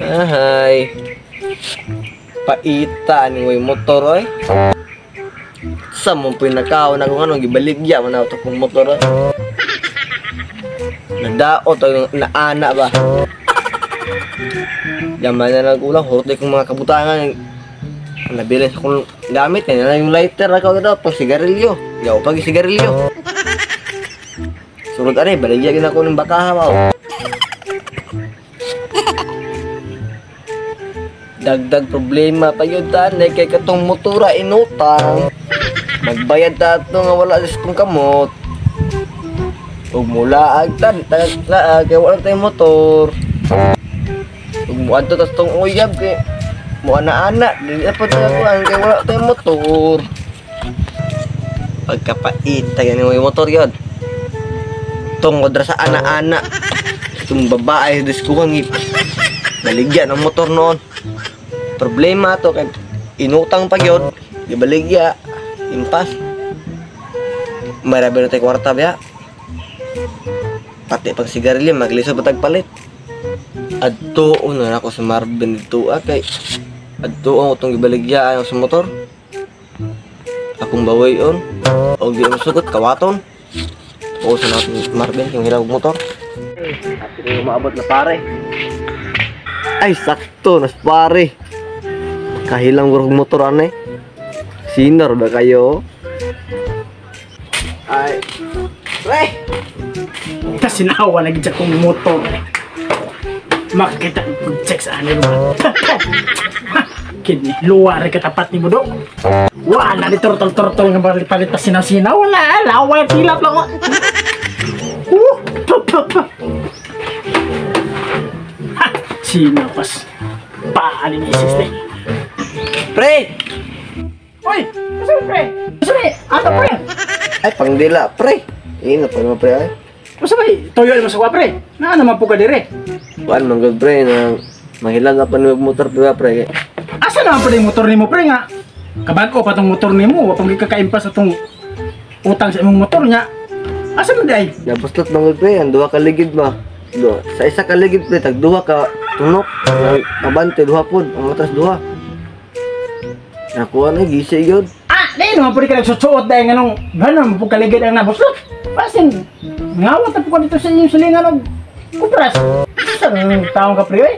Ahay. Paita ni way motor oy. Sa mong pinakaw na kung ano gibaligya man ako kong motor oy. Nadaot ang naana ba. Yaman na lang kulang hurot kong mga kabutangan. Nabili sa kong gamit kaya na yung lighter ako daw pang sigarilyo. Yaw pag sigarilyo. Sunod ani baligya gid ako ng bakaha ba. Dagdag problema pa yun tanay kay katong motora inutang. Magbayad ta ato nga wala sa kong kamot. Ug mulaag ta, laag kay wala tayong motor. Ug muadto tas tong uyab kay mo ana-ana dili na pud tayo kuan kay wala tayong motor. Pagkapait tayo ni motor yun. Tungod ra sa ana-ana. Itong babae diskuhan baligya ng motor noon. Problema to kay inutang pa gyud, gibaligya, impas. Marami na tayo kwarta ba? Pati pag sigarilyo, maglisod pa tagpalit. Adto na ako sa Marvin dito kay adto ang utong gibaligya sa motor. Akong bawayon og di masugot kawaton. O sa natin Marvin kay mahirap og motor. Ati ko maabot na pare. Ay sakto nas pare. Kahilang gurog motor ane. Sinar ba kayo? Ay. Pre. Kasi nawa lagi sa kong motor. Makakita check sa ano ba. Kidney luwa ra katapat ni mo do. Wala ni tortol-tortol nga palit pa sinaw-sinaw wala laway tilap lang. Ha, sinaw pas. Paani ni sis ni. Pre. Oy, kasi pre. Kasi ano pre? Ay pangdila pre. Ino pa mo pre ay. Usa bay toyo mo sa kwa pre. Naa naman po ka dire. Kuan man gud pre nang mahilang ka pa ni motor pre. Asa naman po yung motor nimo pre nga? Kabag-o pa tong motor nimo, wa pang gikakaimpas atong utang sa imong motor nya. Asa man di ay? Nabuslot man gud pre, ang duha ka ligid ba. Duha. Sa isa ka ligid pre, tag duha ka tunok. Abante duha pod, ang atras duha. Nakuha na gisi gyud. Ah, di naman po di ka nagsusuot dahil nganong ganon po kaligid ang nabuslot. Basin ngawat na po ka dito sa inyong silingan og kupras. Sa taong ka pre oy?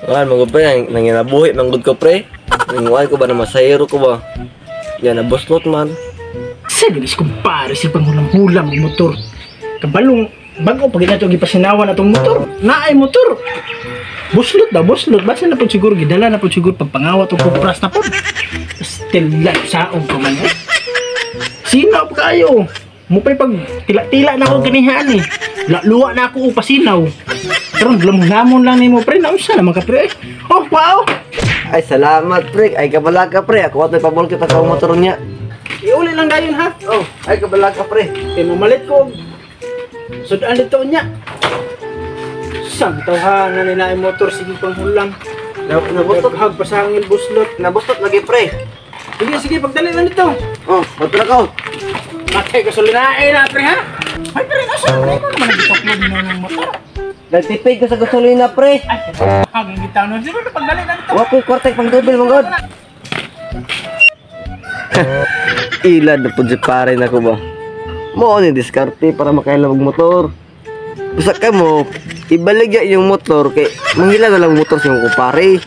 Kuan man gud pre, nanginabuhi man gud ko pre. Nanguan ko ba na masayro ko ba? Yan nabuslot man. Sabi ni kumpare si panghulam-hulam ang motor. Kabalong bago pag nato gipasinawan atong motor. Naay motor. Buslot daw, buslot. Basta na po siguro gidala na po siguro pagpangawat og kupras na po. Still life saong pa man. Sinaw pa kayo. Mupay pag tila-tila na ako ganihaan eh. Luwa na ako upasinaw. Pero lamon lang nimo pre, naunsa naman ka pre. Oh, wow. Ay salamat pre, ay kabala ka pre. Ako atoy pabol kita sa motor niya. Iuli lang dayon ha. Oh, ay kabala ka pre. Kay mamalit ko. Sudan dito niya. Sang tawhana nila ay motor sige panghulam. Nabuslot, Naghag pasangil buslot. nabuslot lagi pre. Sige sige pagdali lang dito. Oh, motor ako. Patay gasolina na pre ha. Ay pre, asa naman ikaw naman nagtuklod mo ng motor. Nagtipid ko sa gasolina pre. Ay, hanggang gitaw no. Sige pagdali lang dito. Wa ko'y kwarta pang tubig mga god. Ilad na pud si pare nako ba. Mo ni diskarte para makailam og motor. Basta ka mo ibaligya yung motor kay manghila na lang motor sa imong kumpare.